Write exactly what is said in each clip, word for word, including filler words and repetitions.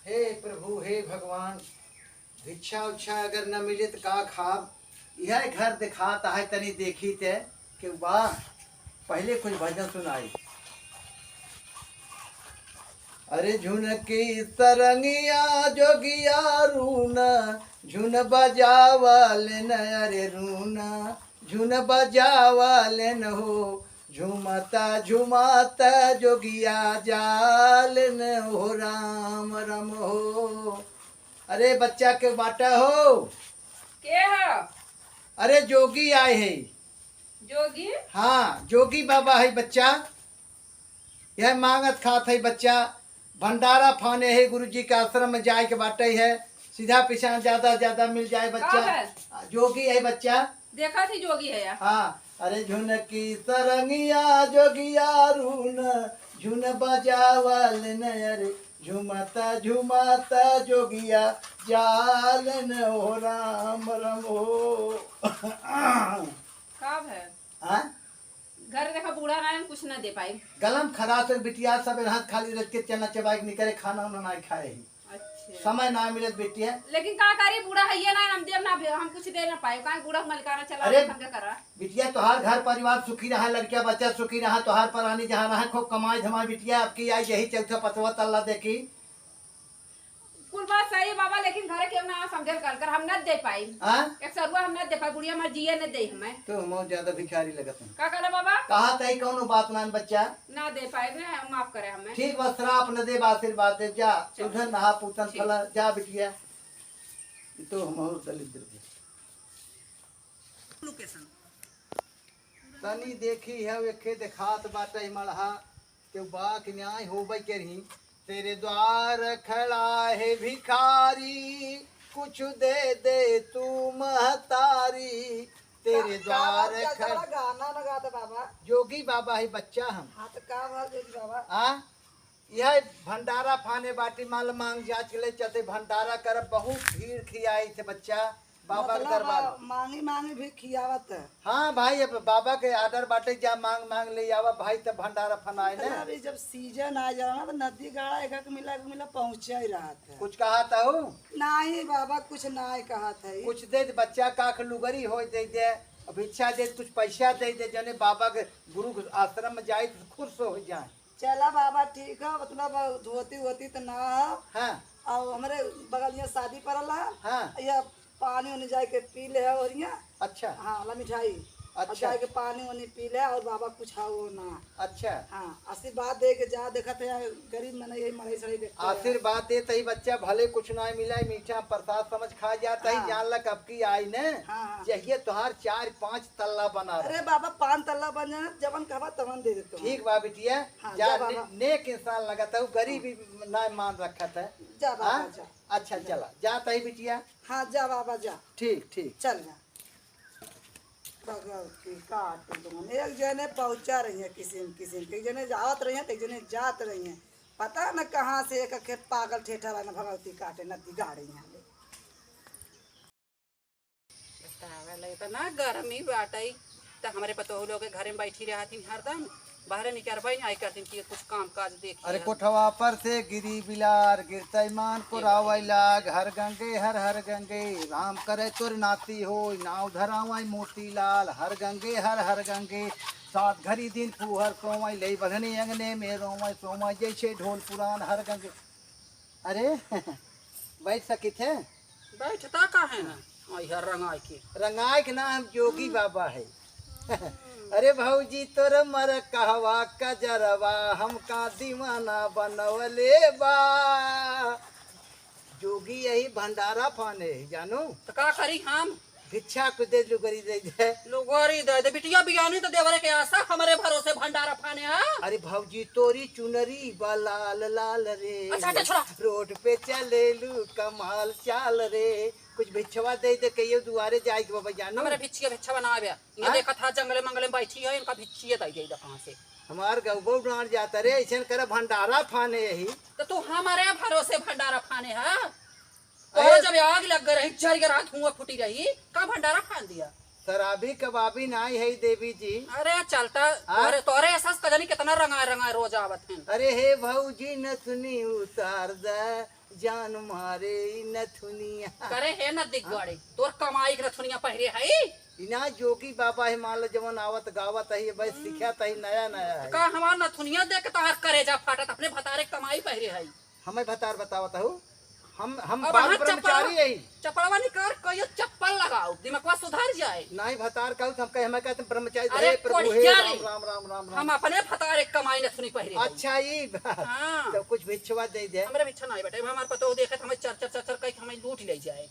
हे प्रभु, हे भगवान, भिक्षा उच्छा अगर न मिले त का खाब? यह घर देखात है, तनी देखी ते के बा। पहले कुछ भजन सुनाई। अरे झुनकी सरंगिया जोगिया रूना, झुन बजावल न अरे रूना, झुन बजावल न हो, झुमता झुमता जोगिया जाल न हो राम राम हो। अरे बच्चा के बाटा हो। के ह? अरे जोगी आए है। जोगी? हाँ, जोगी बाबा है बच्चा। यह मांगत खात है बच्चा। भंडारा फाने है, गुरुजी के आश्रम में जाए के बाटे है। सीधा पिछान ज्यादा ज्यादा मिल जाए बच्चा। का है? जोगी है बच्चा। देखा थी जोगी है यार। हाँ, अरे झुनकी सरंगिया जोगिया रून, झुन बजावल न अरे, झुमता झुमता जोगिया जाल न हो राम राम हो। का है? हाँ? घर देखा बूढ़ा ना है, कुछ ना दे पाई। गलम खराब से बिटिया सब हाथ खाली रख के चना चबाई के निकले, खाना उना ना खाए ही। अच्छा। समय ना मिलत बिटिया। लेकिन का करी, बूढ़ा है ये ना, हम देव ना, हम कुछ दे ना पाए, काहे बूढ़ा मलिकाना चला अरे, समझा करा। बिटिया तोहार घर परिवार सुखी रहा, लड़किया बच्चा सुखी रहा, तोहार परानी जहाँ रहा, खूब कमाई धमाई बिटिया, अब की आई यही चौथा पचवा तल्ला देखी। कुल बात सही है बाबा, लेकिन घरे केहू ना समझल कर, कर हम न दे पाई। हाँ? एक सरुआ हम न दे पाई, बुढ़िया मर जिए न दे हमें। तो हम ज्यादा भिखारी लगत हैं। का कहला बाबा? कहा तई कौनो बात ना बच्चा। ना दे पाई, माफ करे हमें। ठीक बा, श्राप न देब, आशीर्वाद देब, जा। चल। तुझे नहा पूतन ठीक। फला, जा बिटिया। ये तो हम और दलिद्र थे। लोकेशन। तनी देखी है, एके देखात बाटे मड़हा, के बा कि न्याय होबे के रही। तेरे द्वार खड़ा है भिखारी, कुछ दे दे तू महतारी। तेरे का, का द्वार बात चलता खड़ा बा? गाना न गाता बाबा। जोगी बाबा है बच्चा हम। हाँ, तो का बात जोगी बाबा? आ? यह भंडारा फाने बाटी, माल मांग जांच के ले चलते भंडारा करब, बहुत भीड़ खियाई थे बच्चा, बाबा के मतलब, दरबार। आ, मांगी मांगी भी खियावत है। हाँ भाई, अब बाबा के order बाटे, जा मांग मांग ले आवा भाई, तब भंडारा फनाए ना। मतलब, ये जब season आ जाला ना, तो नदी गाड़ा एक एक मिला, एक मिला पहुँचा ही रहत है। कुछ कहा था हो? नहीं बाबा, कुछ नहीं कहा था। कुछ दे दे बच्चा, का ख लुगरी हो दे दे, भिक्षा दे, कुछ पैसा दे दे, जने बाबा के गुरु के आश्रम में जाए तो खुश हो जाए। चला बाबा, ठीक है, मतलब, धोती वोती तो ना है। हाँ। और हमरे बगलिया शादी पड़ल है। हाँ। या पानी उनी जाए के पी ले है और यहाँ। अच्छा। हाँ, ला मिठाई। और अच्छा। जाए के पानी उनी पी ले और बाबा कुछ है वो ना। अच्छा। हाँ, आशीर्वाद दे के जा, देखत है, गरीब मने यही मड़ई सड़ई देखते हैं। आशीर्वाद दे तही बच्चा, भले कुछ ना मिला, मीठा प्रसाद समझ खा जाता ही, हाँ। जान ला कब की आई ने। हाँ, हाँ। चाहिए तोहार चार पाँच तल्ला बना अरे रहे। बाबा, पान तल्ला बन जाना, जवन कहबा तवन दे देते हैं। ठीक बा बिटिया, हाँ, जा जा बाबा। ने-, नेक इंसान लगत है, गरीब ही ना मान रखत है। जा बाबा, हाँ? जा। अच्छा, जा। चला, जा तही बिटिया। हाँ, जा बाबा, जा। ठीक, ठीक। चल जा। भगवती काट दून। एक जने पहुँचा रही है किसिम किसिम के, एक जने जावत रही है, तो एक जने जात रही है। पता न कहाँ से एक आखे पागल ठेठा वाला भगवती काटे नदी गाड़े यहाँ ले। बतावा ले, इतना गर्मी बाटई, त हमरे पतोह लोग के घरे में बैठी रहत ही हरदम, बाहरे निकरबई नहीं करथिन कि कुछ काम काज देखी अरे हम। कोठवा पर से गिरी बिलार, गिरतई मान पुरावई लाग, हर गंगे हर हर गंगे, राम करे तोर नाती होई, नाव धरावई मोती लाल, हर गंगे हर हर गंगे, सात घड़ी दिन फूहर सोवई, ले बघनी अंगने में रोवई, सोवई जैसे ढोल पुरान, हर गंगे। अरे, बैठ सकित है? बैठता काहे ना? आई है रंगाई के। रंगाई के नाम जोगी बाबा है। अरे भौजी, तोर मर कहवा कजरवा, हमका दीवाना बनवले बा। जोगी यही भंडारा फाने है, जानू? तो का करी हम? भिक्षा कुछ दे, लुगरी दे दे। लुगरी दे दे, बिटिया बियानी तो देवरे के आशा, हमरे भरोसे भंडारा फाने है। अरे भौजी, तोरी चुनरी बा लाल लाल रे। अच्छा, अच्छा, छोड़ा। रोड पे चलेलू कमाल चाल रे। कुछ भिक्षवा दे दे, कहियो दुआरे जाए के बाबा जानू। हमरे भिक्षिया भिक्षवा ना आवे। ये हाँ? देखत हा जंगले मंगले में बैठी है, इनका भिक्षिया दे दे कहाँ से। हमार गौबो डांड जाता रे, ऐसन करे भंडारा फाने यही। तो तू हमारे भरोसे भंडारा फाने है? तोहरा अरे जब आग लग गई रही, जर के रात हुआ फूटी रही, का भंडारा फान दिया? शराबी कबाबी नाई है देवी जी। अरे चलता, हाँ? तोरे, तोरे एहसास का जानी कितना रंगाए रंगाए रोज आवत हैं। अरे हे भौजी नथुनी उतार द, जान मारे ई नथुनिया। करे हे न दिगवाड़े, हाँ? तोर कमाई के नथुनिया पहिरे है। इना जोगी बाबा है, मान लो जवन आवत गावत है, बस हम्म। सिखात है, नया नया है। का हमार नथुनिया देख के तोहार करेजा फाटत, अपने भतारे कमाई पहिरे है। हमें भतार बतावत हूँ, हम, हम अब बाल अहाँ ब्रह्मचारी चपलवा, है। चपलवा निकाल कहियो चप्पल लगाओ, दिमागवा सुधर जाए। नाई भतार कहू तो हम कहे, हमें कहते ब्रह्मचारी, अरे हे प्रभु, हे कोढ़िया राम, रे। राम, राम, राम, राम। हम अपने भतार एक कमाई नथुनी पहिरे हई। अच्छा, ई बात। हाँ। तो कुछ भिक्षवा दे दे। हमरे भिक्षा नाई बटे, हमार पतोह देखे तो हमें चर, चर, चर, चर कह के हमें लूट ले जाए।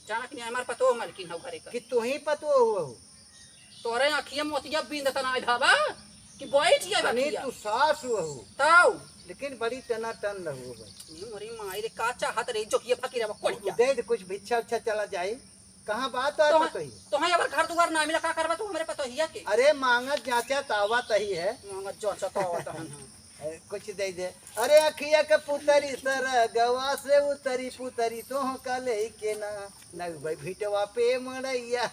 जाना कि नहीं, हमार पतोह मलकिन हौ घरे का। कि तू ही पतोह हो? तोरे अखिया मोतिया बिंद तना आए बाबा, कि बैठ जाए अरे बतिया। तू सास हो। तौ। लेकिन बड़ी टना टन रहो भाई। ये मोरी माई रे, का चाहत रे, जोगिया फकीरवा कोढ़िया। दे दे, कुछ भिक्षा उच्छा चला जाए। कहाँ बात है तो, पतोही? तो है अगर घर दुआर ना मिला, का करबा तू हमरे पतोहिया के? अरे मांगत जांचत आवत ही है। मांगत जांचत आवत हन, हाँ। ए, कुछ दे दे। अरे अखिया के पुतरी सरगवा से उतरी, पुतरी तोह का लेके ना, नौबे भिटवा पे मड़ैया।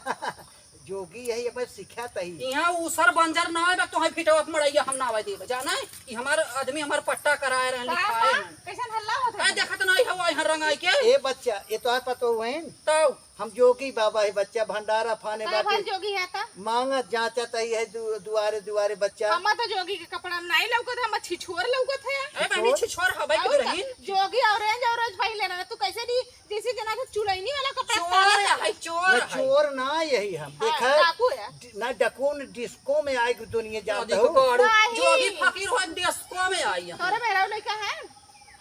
जोगी है, ये बस सिखात ही। यहाँ ऊसर बंजर ना आवे, तोहे भिटवा पे मड़ैया हम ना आवे देबे, जाना है? कि हमार आदमी हमार पट्टा कराए रहन, का, लिखाए का? हैं। कैसन हल्ला होत है? ए, देखत नहीं हवा यहाँ रंगाई के? ए बच्चा, ये तो है पतोह है। तौ। हम जोगी बाबा है बच्चा, भंडारा फाने का बाकी। भल जोगी है ता? मांगत जांचत ही है दु-, दुआरे दुआरे बच्चा। हम तो जोगी के कपड़ा में नहीं लौकत है, हम छिछोर लौकत है। ए, बहनी, छिछोर? छिछोर हबै के और का? दुल्हन? जोगी orange, orange पहिले ना, तू कैसे दी जैसे जना के चुलैनी वाला कपड़ा चोर पहनत है, है। चोर ना, है। चोर ना यही हम। हाँ, देखा, डाकू है। डि-, ना डकून डिस्को में आए के दुनिया जात नदी हो। को गाड़ू। नहीं। जोगी फकीर हो डिस्को में आई है। तोरे मेहरारू लइका है?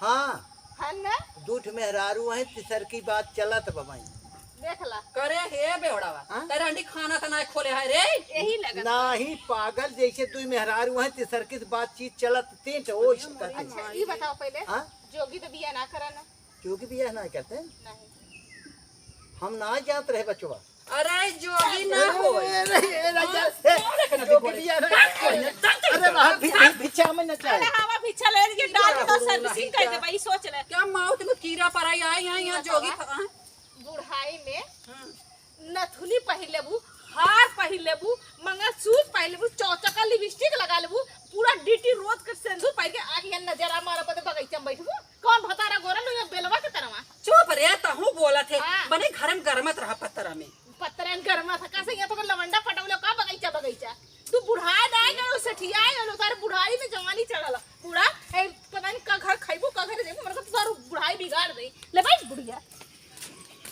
हाँ। है ना? दू ठे मेहरारू है, तीसर की बात चलत बबाई। देख ला। करे हे बेवड़ावा, हाँ? तेरे अंडी खाना तो ना खोले है रे। यही लगा। नाही पागल, जैसे तू मेहरारू है, तीसर की बातचीत चलत, तीन ठे ओझ अरे करते। अच्छा, ये बताओ पहले, हाँ? जोगी तो बिया ना करा ना। जोगी बिया ना करते? नहीं। हम ना जात रहे बचवा। अरे जोगी ना अरे, होय। अरे, अरे, राजा, हाँ, ए, क्या लेके ना जोगी दिखोड़े? बिया ना करते। अरे, वहाँ भी, भी, भिक्षा में न चाहे। अरे, हवा भिक्षा ले लीजिए, डाल दो, servicing कर दे भाई, सोच ले। क्या मौत में कीड़ा पड़ा है, यहाँ, यहाँ जोगी बतावा। था, हाँ? बुढ़ाई में हाँ। नथुनी पहिर लेबू, हार पहिर लेबू, मंगलसूत्र पहिर लेबू, चौचका लिपस्टिक लगा लेबू, पूरा डीटी रोज के सेंदूर पहिर के आके यहाँ नजर आ मारा बदे बगीचा में बैठबू। कौन भतारा गोरा लू यहाँ बेलवा के तरवा? चुप रे, तहूँ बोलत है। हाँ। बने घर में गरमत रहा पतरा में। पतरा में गरमत है, कैसे यहाँ तो लवंडा पटौले का बगीचा बगीचा? तू बुढ़ाए ना गयो, सेठियाए गयो, तारे बुढ़ाई में जवानी चढ़ल। बूढ़ा, ए, पता नहीं का घर खइबू, का घर जइबू, मतलब तू तारू बुढ़ाई बिगाड़ दे। ले बैठ बुढ़िया।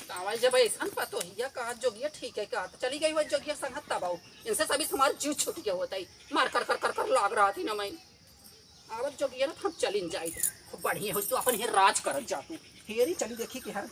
तावल जब ऐसन पतोहिया कहा जोगिया ठीक है कहा, तो चली गई वो जोगिया संगत तब आओ। इनसे सभी हमार जीव छूट गया होता है, मार कर कर कर कर लाग रहा थी ना मैं। आवत जोगिया ना तो हम चलिन जाई। खूब बढ़िया हो तू अपन ही राज करत जा तू। हेरी चली देखी कि हर